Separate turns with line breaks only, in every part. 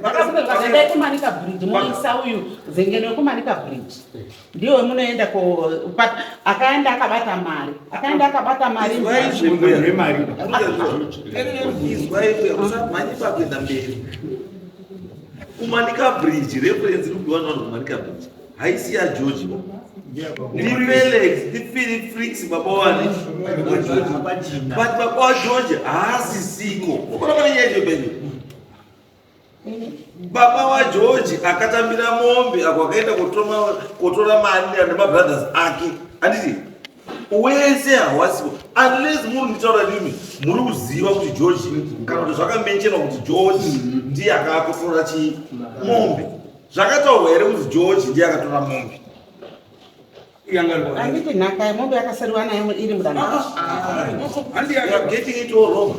Vakaendai kuManica Bridge moisa uyu Zengeni wekuManica Bridge ndiye wemunoenda ko akaenda akabata mari, akaenda akabata mari.
Izwai mbuya, usamhanye pakuenda mberi. KuManica Bridge, reference iri kupiwa nevanhu kuManica Bridge haisi yaGeorge ba, ndiFelix, ndiFelix baba wani, but baba waGeorge haasisiko. Ukona pane nyaya icho penyu. Baba waGeorge akatambira mombe ako akaenda kotora mari nemabrothers ake, handiti? Wese hawasipo unless muri nditaura nimi muri kuziva kuti George, kana kuti zvakamentionwa kuti George ndiye akakotora chi mombe. Zvakataurwa here kuti George ndiye akatora mombe?
Anditi nhaka yemombe yakasariwa nayo iri mudanho.
Getting it all wrong.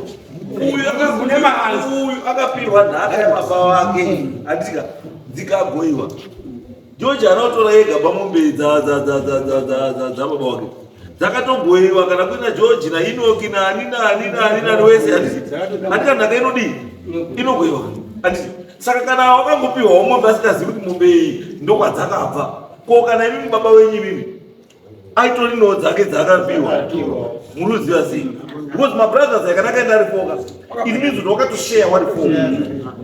Uyu akapirwa nhaka yababa wake, handitika? Dzikagoiwa. George anotora ega pamombe dzababa wake dzakatogoiwa, kana kuina George naInoki nani nani nani nani wese, handiti? Handika nhaka inodii? Inogoiwa, handiti? Saka kana wakangopiwawo mombe asingazivi kuti mombe iyi ndokwadzakabva, ko kana imimi baba wenyu imimi aitori noo dzake dzaakapiwa, muri kuziva sei? Because mabrothers akana akaenda ari four ka, it means kuti wakatoshare wari four,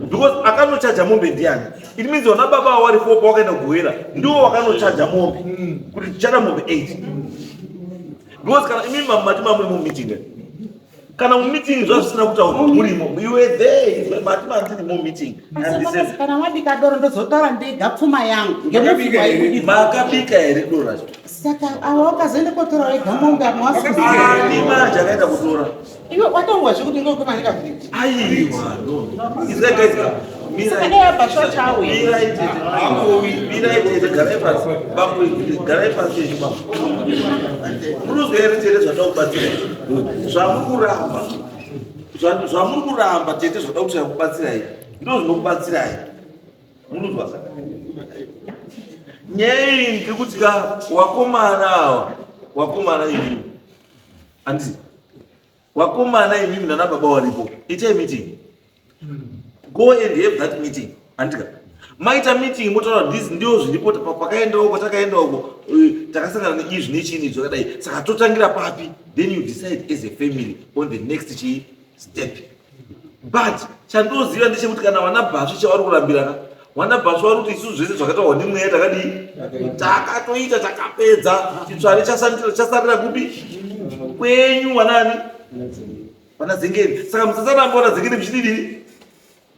because akanochaja mombe ndiani? It means vana baba wari four pawakaenda kugoera ndiwo wakanochaja mombe kuti tichada mombe 8, because kana imimi mati mamuri mumeeting, kana mumeeting zvazvisina kutaurwa, murimo, you were there, mati mandiri mumeeting.
Kana wabika doro, ndozotaura ndega pfuma yangu ngemufi waibudikwa.
Makabika here doro racho?
Saka ava wakazoenda kotora wega mombe amwasi.
Ani manje akaenda kutora?
Iwe wataurwa zvekuti ngokuManica Bridge.
Aiwa, no, izai guys.
Saka dai abhashwa chauya.
Mirai tete, mirai tete, garai pasi. Bambo, garai pasi yenyu bambo. Munozwa here tete zvada kubatsirai? Zvamuri kuramba, zvamuri kuramba tete, zvada kuti kubatsirai ndo zvinokubatsirai. Munozwa nyaya iyi? Ndiri kuti ka wakomana ava, wakomana imimi, handiti? Wakomana imimi nana baba waripo, itai meeting, go and have that meeting, handika? Maita meeting, motaura this ndio zviripo, pakaenda uko, takaenda uko, takasangana neizvi nechini zvakadai, saka totangira papi? Then you decide as a family on the next chi step. But chandoziva ndechekuti kana vana Bhasvi chavari kurambirana, vana Bhasvi vari kuti isusu zvese zvakataurwa nemweya takadii, takatoita, takapedza. Chitsvare chasarira kupi? Kwenyu vanani, vana Zengeni. Saka musasaramba vana Zengeni muchididii,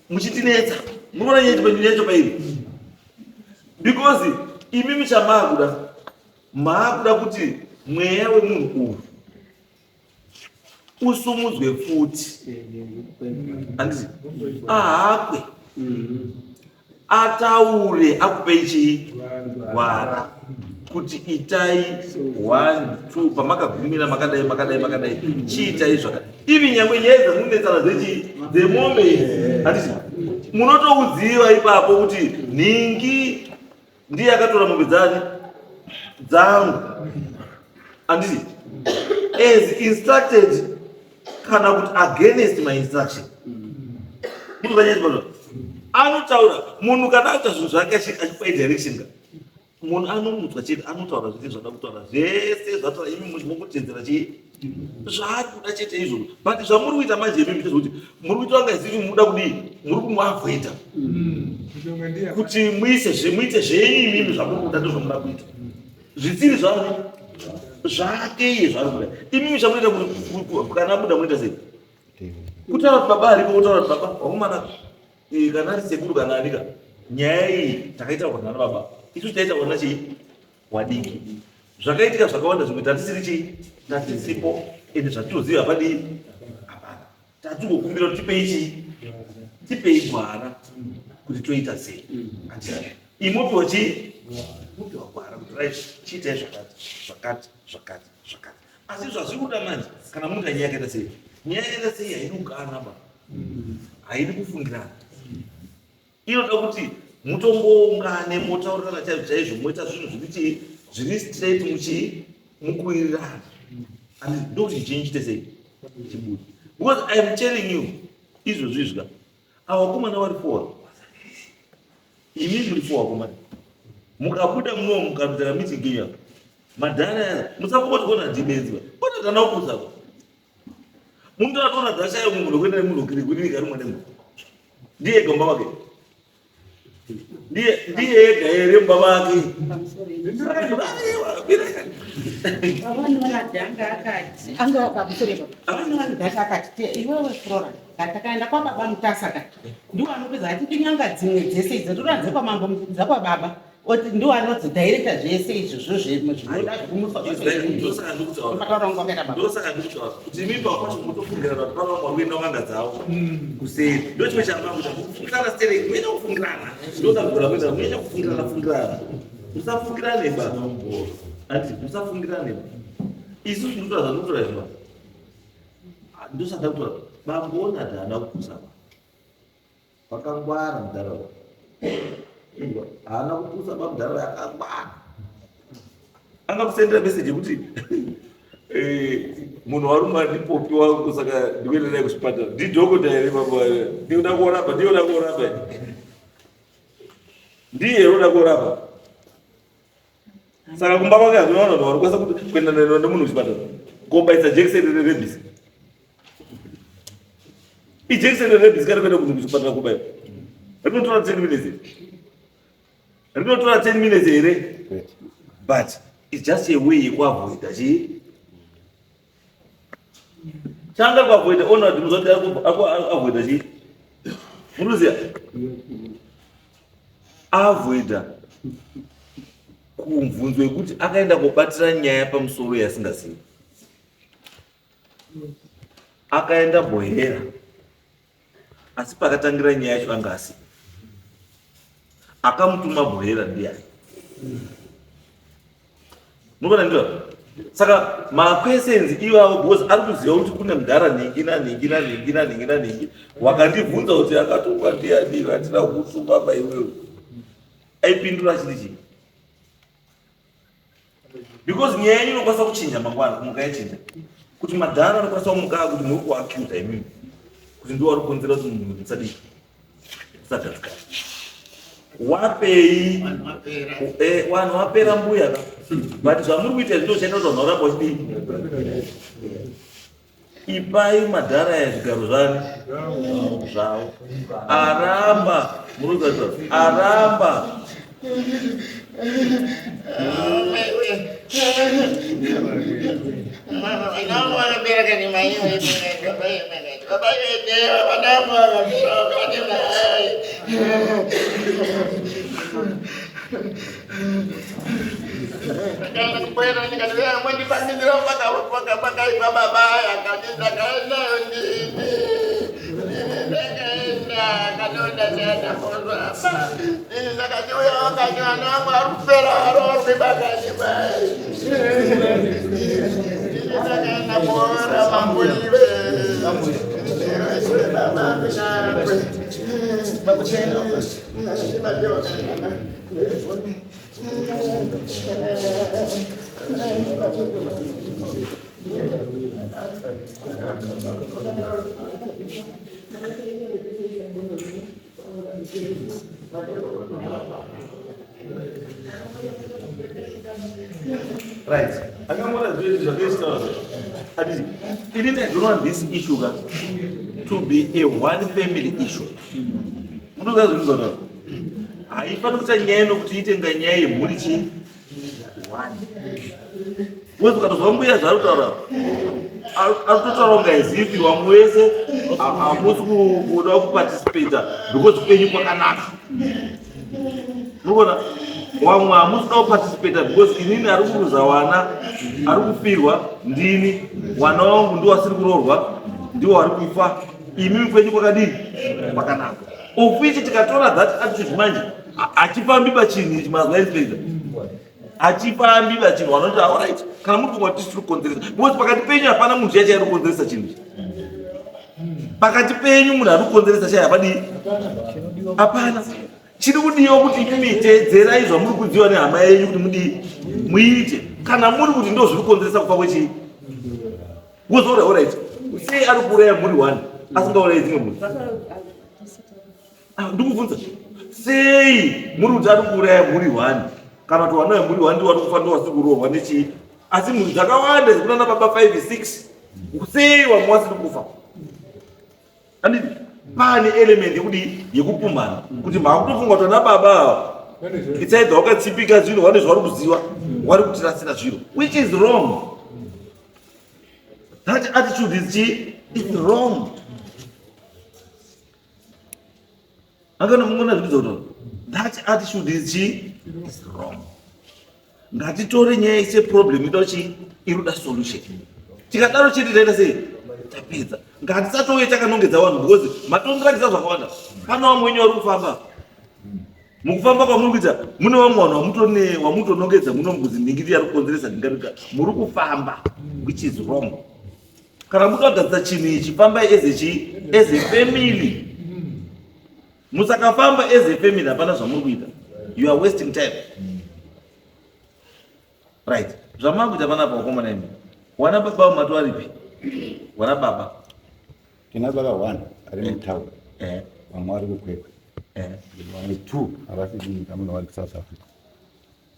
muchitinetsa. Munoona nyaya yacho pairi, because imi muchamaakuda, maakuda kuti mweya wemunhu uyu usumudzwe futi, handiti? Ahakwe, ataure, akupei chii, gwara kuti itai one two, pamakagumira makadai, makadai, makadai, chiitai zvakadai. Ivi nyangwe nyaya dzamunetsana dzechii, dzemombe idzi, handiti munotoudziva ipapo kuti nhingi ndiye akatora mombe dzani dzangu, handiti? As instructed kana kuti against my instruction. Munozanyaya anotaura munhu kana aita zvinhu zvake achipai direction ka, munhu anomutswa chete, anotaura zvese zvada kutaura, zvese zvataura, imi mungotedzera chii zvaari kuda chete izvozvo. But zvamuri kuita manje imimi ndezvekuti muri kuita vanga isiri muda kudii, muri kumuavoida kuti muise muite zvenyu imimi zvamuri kuda, ndozvamuda kuita zvisiri zvani zvake iye zvaari kuda. Imimi chamunoita kuti kana abuda munoita sei? Kutaura kuti baba aripo, kutaura kuti baba wakomana, kana ari sekuru kana anika, nyaya iyi takaita kuonana baba, isu taita kuona chii wadiki, zvakaitika zvakawanda, zvimwe tatisiri chii, tatisipo, ende zvatinoziva hapadii, hapana. Tatingokumbira kuti tipei chii, tipei gwara kuti toita sei. Imopiwa chii, mopiwa gwara kuti right, chiitai zvakati, zvakati, zvakati, zvakati. Asi zvazviri kuda manje, kana munhu nyaya yakaita sei, nyaya yakaita sei, haidi kugana ba, haidi kufungirana, inoda kuti mutomboungane, motaurirana chaizvo chaizvo, moita zvinhu zviri chii, zviri straight, muchii, mukuwirirana, and ndokuti chinyi chite sei, chibude. Because I am telling you, izvozvo izvika ava vakomana vari four. Imi muri four vakomana. Mukabuda muno mukaita meeting yenyu apa. Madhara aya musafunga kuti kona ndibenzi ba. Kona kana kupusa ba. Muntu atona dzashaya munhu kuenda nemunhu kiri kuri kari mwana munhu. Ndiye gamba wake. Ndiye ndiye ega here mumba make.
Iwewe Flora, takaenda kwababa Mutasa ka ndiwo anopedza achiti nyanga dzimwe dzese idzo toda dzekwamambo dzakwababa oti ndiwo anodzidirecta zvese izvozvo zvinoda zvekumutswa zvosepataura wangu wakaita baba
ndosaka ndikutaura kuti imi pakwacho mutofungira vanhu pano vamwe vari kuenda kun'anga dzavo kuseri ndo chimwe chamakuita kufungirana stereki muenda kufungirana ndosakugora kuenda muenda kufungirana fungirana musafungirane ba andi musafungirane ba isu tinotora zvatinotora izvi ba ndosaka kutaura bambo ona haana kupusa Vakangwara mudhara uyu. Haana kupusa ba mudhara uyu akangwara. Angakusendera message yekuti eh, munhu waruma ndipopi wangu saka ndikuenda naye kuchipatara. Ndidhokota here baba? Ndikuda kurapa, ndikuda kurapa. Ndiye unoda kurapa. Saka kumba kwake hakuna vanhu vanokwanisa kuenda nemunhu kuchipatara. Kobaisa jekiseni rerebisi. Ijekiseni rerebisi kana kuenda kunhu kuchipatara kobaiwa. Rinotora 10 minutes here? Rinotora 10 minutes here? But it's just a way yekuavoida chii? Changa kuavoida ona kuti muzoti avoida chii? Munoziva? Avoida kumvunzo yekuti akaenda kobatira nyaya pamusoro yasingazivi. Akaenda Bohera asi pakatangira nyaya yacho anga asipo. Akamutuma Bohera ndiyani? Munoona ndizvo? Saka maquestions iwawo because ari kuziva kuti kune mudhara nhingi nanhingi nanhingi nanhingi nanhingi wakandibvunza kuti akatumwa ndiyani hatina kutuma baiwewe aipindura achiti chii? Because nyaya yenyu inokwanisa kuchinja mangwana kumuka yachinja kuti madhara anokwanisa kumuka kuti muri kuacusa imimi kuti ndiwo ari kukonzera kuti munhu musadii musagadzikana wapei eh, vanhu vapera mbuya ka but zvamuri kuita izvi ndochaita kuti vanhu varamba vachidii Ipai madhara aya zvigaro zvani zvavo. Aramba munoziva aramba. Right. Akamona zvese zvakaiswa. Ati ini I don't want this issue ka to be a one family issue. Munoziva zvinhu zvakadaro. Haifani kuita nyaya nokuti iite nga nyaya yemhuri chii one. Wezi ukatozwa mbuya zvaari kutaura ari kutotaura kunga as if vamwe wese hamusi kuda kuparticipata because kwenyu kwakanaka. Munoona wamwe hamusi kuda kuparticipata because inini ari kuruza wana ari kufirwa ndini wana wangu ndiwo asiri kuroorwa ndiwo ari kufa imimi kwenyu kwakadii kwakanaka. Of which tikatora that attitude manje hachifambi pachinhu ichi mazwa inspector hachifambi pachinhu vanoti alright kana muri kumwa tisi tiri kukonzeresa because pakati penyu hapana munhu chiya chaari kukonzeresa chinhu ichi pakati penyu munhu ari kukonzeresa chai hapadii hapana chiri kudiwa kuti imimi teedzerai zvamuri kudziwa nehama yenyu kuti mudii muite kana muri kuti ndo zviri kukonzeresa kufa kwechii wozoura alright sei ari kuuraya mhuri one asingaurayi dzimwe mhuri. Ah, ndikubvunza sei muri kuti ari kuuraya mhuri one kana kuti wana wemhuri one ndiwo ari kufa ndiwo asiri kuroorwa nechii asi mhuri dzakawanda dzekunana baba 5 6 sei wamwe wasiri kufa anditi pane element yekudii yekupumhana kuti makutofunga kuti ana baba ava itsaidza wakatsipika zvinhu wane zvauri kuziva wari kutirasira zviro which is wrong that attitude is chii is wrong Angana mungona zvikuza kuti that attitude is chi is wrong. Ngatitore nyaya ise problem ida chi iruda solution. Tikadaro chete taita sei? Tapedza. Ngatisatouye takanongedza vanhu because matondirakidza zvakawanda. Pana vamwe wenyu vari kufamba. Mukufamba kwamuri kuita mune vamwe vanhu vamutone vamutonongedza muno mukuzi ndingiri yari kukonzeresa ndingarika muri kufamba which is wrong. Kana mukagadzisa chinhu ichi fambai as a chi as a family. Musakafamba as a family hapana zvamuri kuita. You are wasting time. Right. Zvamakuita panapa vakomana imi. Wana baba mati waripi? Wana baba.
Tina baba one ari mutown.
Eh.
Vamwe vari kuKwekwe.
Eh.
Vamwe two havasi kunyika muno vari kuSouth Africa.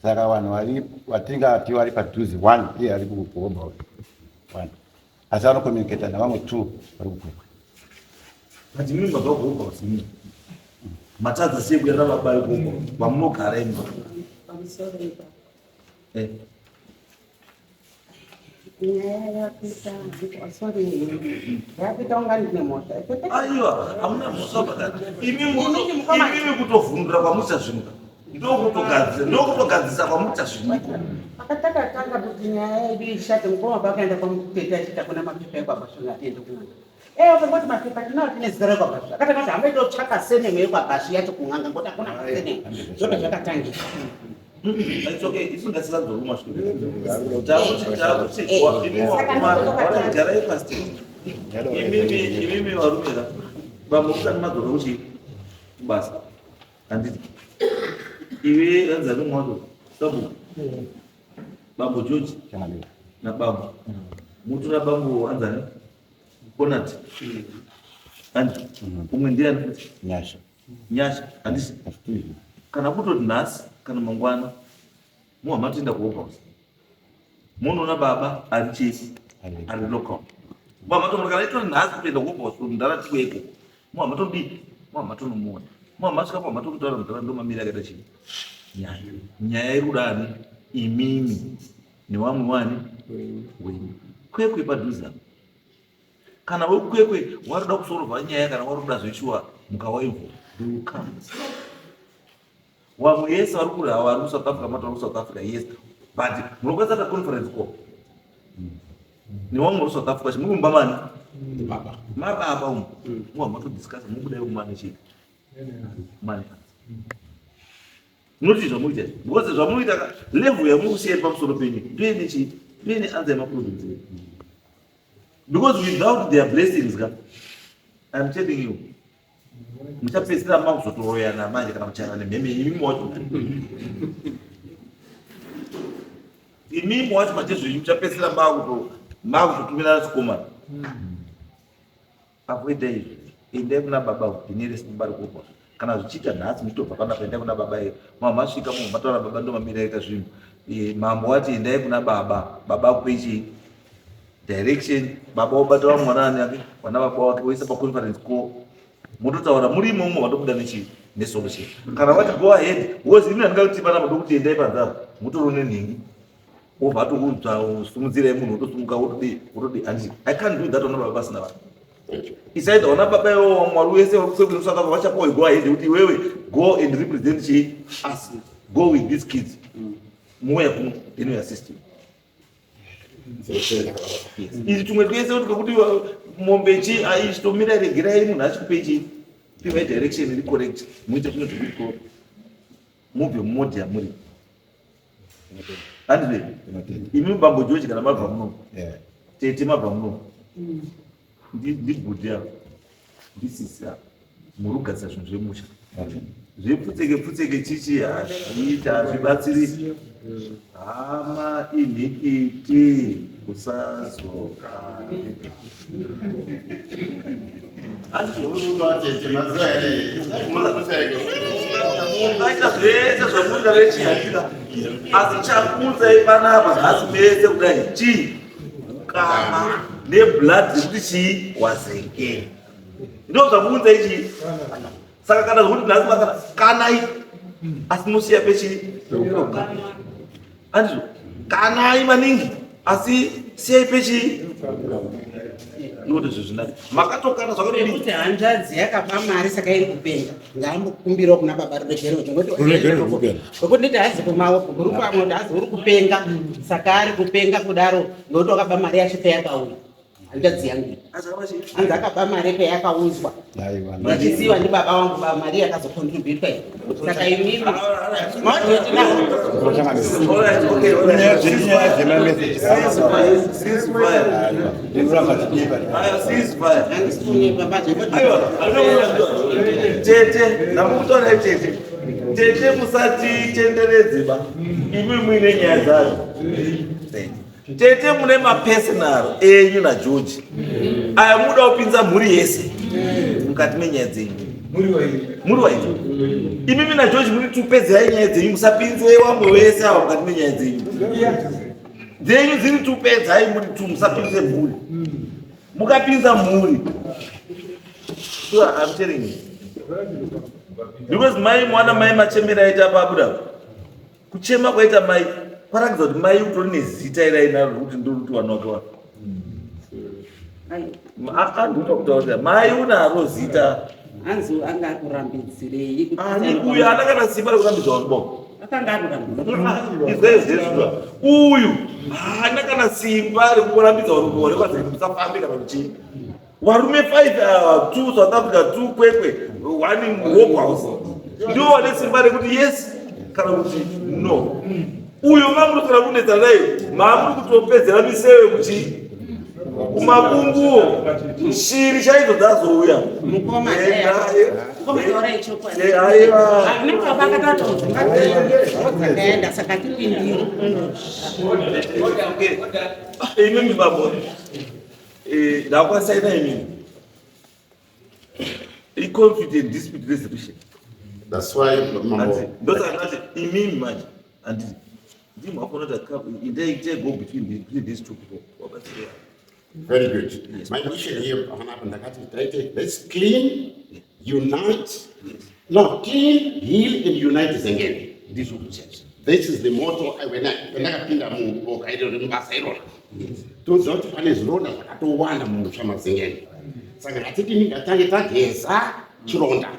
Saka vanhu vari vatingati vari padhuze one iye ari kuGomba one asi anocommunicata navamwe two vari kuKwekwe.
But imimi mabva kuGomba usini. Matadza sei kuya nababa ikoko vamunogara imi.
Pamusoro ipapo.
Eh.
Nyaya yakuita sorry yakuita kunga ndine mhosva.
Aiwa, hamuna mhosva pakati. Imi imimi kutovhundura kwamuita zvinhu. Ndokutogadzisa, ndokutogadzisa kwamuita zvinhu.
Pakatakatanga kuti nyaya yedu ishate mukoma pakaenda kwamutete achiti kuna mapepa ekwabhashu ngatiende kun'anga. Eh, wakangoti mapepa tinawo tine zita rekwabhashu. Akatanga kuti hambe totsvaka seneme yekwabhashu yacho kun'anga ngoti hakuna seneme. Zvobva zvakatangira.
It's okay, isu ngatisazoruma svika. Takuti takuti imi wakumara garai pasi. Imimi imimi varume ka. Bambo kusati madzoka kuchi kubasa. Handiti. Iwe hanzi ani mwacho sabhuku. Bambo George na bambo. Mutura bambo hanzi ani? Konat. Handi. Umwe ndiani futi?
Nyasha.
Nyasha handisi kana kutoti nhasi kana mangwana muha matoenda kuhouse munoona baba ari chii ari local muha matoona kana itori nhasi kutoenda kuhouse kuti mudhara tiweko muha matodii muha matonomuona muha masvika muha matokutaura mudhara ndomamiri akaita chii nyaya nyaya iri kudani imimi newamwe wani wenyu kwekwe padhuze apa Kana wekukwekwe waroda kusorova nyaya kana waroda zveshuwa mukawaivho they will come. Wamwe yese vari kure vari kuSouth Africa mati vari kuSouth Africa yes but munokwanisa ta conference call newamwe vari kuSouth Africa chimuri kumba mani mababa umu muwa matodiscuss mubuda yekumane chii mane Munoti zvamuita izvi because zvamunoita ka level yamukusiya iri pamusoro penyu ndoine chii ndoine answer yemaproblems enyu because without their blessings ka I'm telling you muchapedzisira makuzotoroyana manje kana kuchayana nemheme imimi wacho imimi wacho machezvenyu muchapedzisira makutotumirana chikomana Avoidai izvi. Endai kuna baba the nearest baba ari kurwa. Kana zvichiita nhasi muchitobva panapa endai kuna baba iyo. Mama masvika munhu mataura baba ndomamira aita zvinhu. E, mambo wati endai kuna baba. Baba akupe chii? Direction. Baba wobata vamwe mwana ani ake, vana baba wake woisa pa conference call. Mototaura muri imomo vatobuda nechii? Nesolution. Kana vati go ahead, wozi ini handingakuti panapa ndokuti endai panze apo. Mutori nenhingi. Wobva atokuudza sumudzirai munhu wotosumuka wotodii wotodii handiti I can't do that ona baba pasina vanhu. It's either ona baba iwowo mwari wese wekuSouth Africa vachapuwa go ahead kuti iwewe go and represent chii us go with these kids mouya kuno then we assist you. Yes. Izvi tumwe twese kuti kwekuti mombe chii aichitomira regerai munhu achikupe chii piwai direction iri correct muite zvimwe zvekuti mubve mumodhi yamuri. Andile, imi bambo George kana mabva muno. Tete mabva muno. Ndibhudhi apa. Ndisisi apa. Muri kugadzira zvinhu zvemusha. Zvepfutseke pfutseke chichi hazviita hazvibatsiri. Hama inhikiti kusazoka. Mungaita zvese zvamunoita vechiyakira, asi chakunzai panapa nhasi mese kudai chii? Ukama neblood rekuti chii? Wazengeni. Ndo zvamuunzai chii? Saka kana zvekuti nhasi makana kanai asi musiya pechii? Andizvo kanai maningi asi siyai pechii? Ndokuti zvinhu zvinake. Makatokana zvakadini?
Kuti hanzvadzi yakaba mari saka iri kupenga ngaambokumbirawo kuna baba ruregerero
Ruregerero rwekupenga.
ngokuti nditi hazi kumagurupu amwe kuti hazi uri kupenga saka ari kupenga kudaro ngokuti wakaba mari yacho payakauya hanzvadzi yangu hanzi akaba mari payakaunzwa
Aiwa.
ichisiyiwa ndibaba wangu ba mari yakazokontributwa iyi saka imimi maototinao
Alright, okay, alright.
Nyaya dzenyaya dzemameseji.
Ceasefire.
Ndinoramba tichiipa.
Aya, ceasefire.
handisikunyepa
Aiwa, tete, ndamukutaura tete. Tete musatitenderedze ba. Imi muine nyaya dzayo. Tete mune mapersonal enyu naGeorge. Aya muda kupinza mhuri yese mukati menyaya dzenyu. Muri wairi. Imimi naGeorge muri tupedzai nyaya dzenyu musapinze wamwe wese ava mukati menyaya dzenyu. Dzenyu dziri tupedzai muri tu musapinze mhuri. Mukapinza mhuri. Sure, I'm telling you. Because mai mwana mai machembera aita pabuda. Kuchema kwaita mai kwarakidza kuti mai utori nezita iri ainaro rekuti ndoruti wana wake wako. Andinoda kutaurira mai unaro zita.
hanzi anga akurambidzirei kuti
Ani uyu haana kana simba rekurambidza vanhu bo.
akanga akurambidzira
Izvezvezva uyu haana kana simba rekurambidza vanhu bo rekwazi musafambe kana kuchii. Varume 5 ava, 2 South Africa, 2 Kwekwe, 1 Hope House. Ndivo vane simba rekuti yes kana kuti no. Uyu mamuri kunetsa naye, mamuri kutopedzera miseve kuchii? Kumakunguo shiri chaidzo dzazouya.
mukoma
Eh,
mukoma taurai chokwadi
Eh, aiwa.
Hakuna baba akatoti dzakaenda saka tipindire
Okay. Imimi babo. Eh, ndakwasaina imimi. I-conflict and dispute resolution.
That's why mambo
Handiti, ndosaka ndati imimi manje handiti ndimi wakona kuti indai go between these two people wabatsira.
Very good. My mission here panapa ndakati taite let's clean, unite, no, clean, heal and unite Zengeni.
Ndizvo kuchacho.
This is the motto I when I pandakapinda muboka iro remubasa irona. Toziva kuti pane zvironda zvakatowanda mumusha maZengeni. Saka ngatidini ngatange tageza chironda.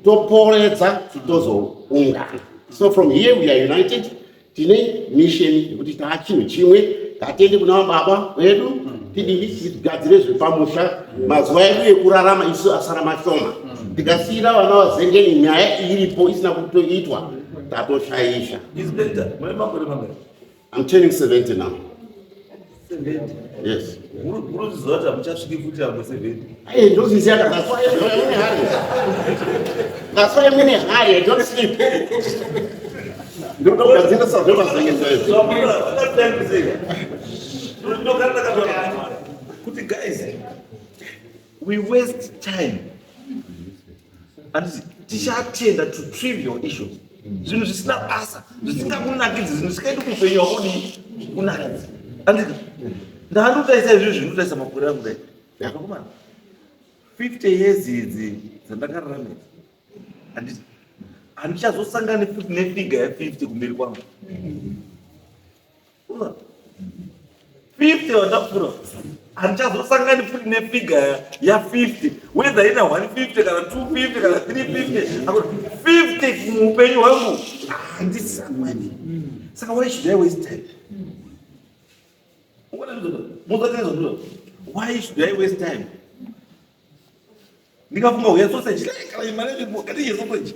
Toporedza tozoungana. So from here we are united. Tine mission yekuti taa chinhu chimwe ngatiende kuna baba vedu tidini tigadzire zvepamusha mazuva edu ekurarama isu asara mashoma tikasiyira vana vaZengeni nyaya iripo isina kutoitwa tatoshaisha.
Inspector, mune makore mangani?
I'm turning 70 now.
70.
Yes.
Munoziva kuti hamuchasviki futi apo 70.
Hey, ndozviziva that's why I'm in a hurry. That's why I'm in a hurry. I don't sleep. Ndinotogadzirisa zvevaZengeni izvi.
Kuti guys, we waste time handiti tichatenda to trivial issues, zvinhu zvisina basa, zvisingakunakidzi, zvinhu zvisikaiti kuupenyu hwako kudii kunakidza, handiti? Ndaanotaisa izvi zvinhu taisa makore angu dai akakomana 50 years idzi dzandakararama idzi, handiti handichazosangani futi nefigure ya50 kumberi kwangu. Unoona? 50 wandapfuura handichazosangani futi nefigure ya50, whether ina 150 kana 250 kana 350. Akuti 50 muupenyu hwangu handisangani, saka why should I waste time? Muzatezvo, why should I waste time? Ndikafunga uya sausage kana mari katiye sausage,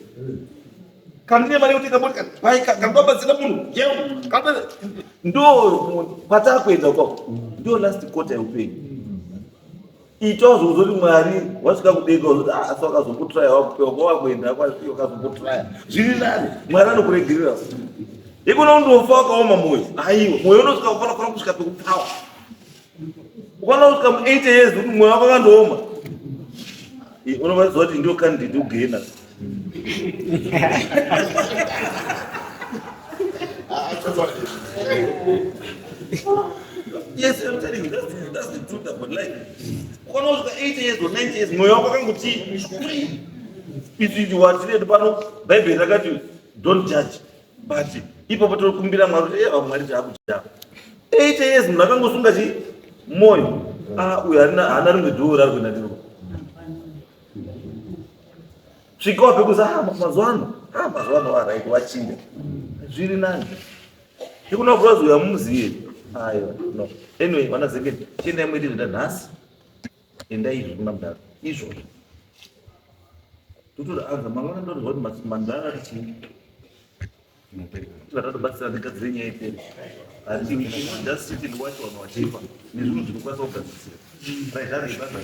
kana ndine mari yekutenga motikari kandobatsira munhu yeu kana ndo kwatakuenda ukoko, ndo last quarter yeupenyu. Itawo zvokuzoti Mwari wasvika kudenga uzoti, "Ah, asi wakazombotraya wakupewa kwawakuenda wakazombotraya zviri nani." Mwari anokuregerera. Ikona undofa wakaoma mwoyo. Aiwa, mwoyo unosvika kufanira kusvika pekupfawa. Ukaona kusvika mu 80 years kuti mwoyo wako wakandooma. Unovaziva kuti ndio candidate ugena. Yes, I'm telling you, that's the truth about life. Ukaona kusvika 80 years or 90 years, mwoyo wako wakanguti izvi watiredu pano Bhaibheri rakati don't judge. But ipapo tokumbira Mwari kuti ewa Mwari taakujava. 80 years munhu akangosunga chi moyo. Ah, uyu haana rimwe dhoo raari kuenda ndiro. Svika wapekuza ah, mazuva ano ah, mazuva ano varight wachinja zviri nani ikuna kurazi uyu hamuzivi aiwa no anyway vana zekeni chiendai muite zvida nhasi endai izvo kuna mudhara izvozvo totora anza mangwana ndotoziva kuti mandara ari chii vatatobatsira ndigadzire nyaya ipere just sit and watch vanhu vachifa nezvinhu zvinokwanisa kugadzisira right ari basa.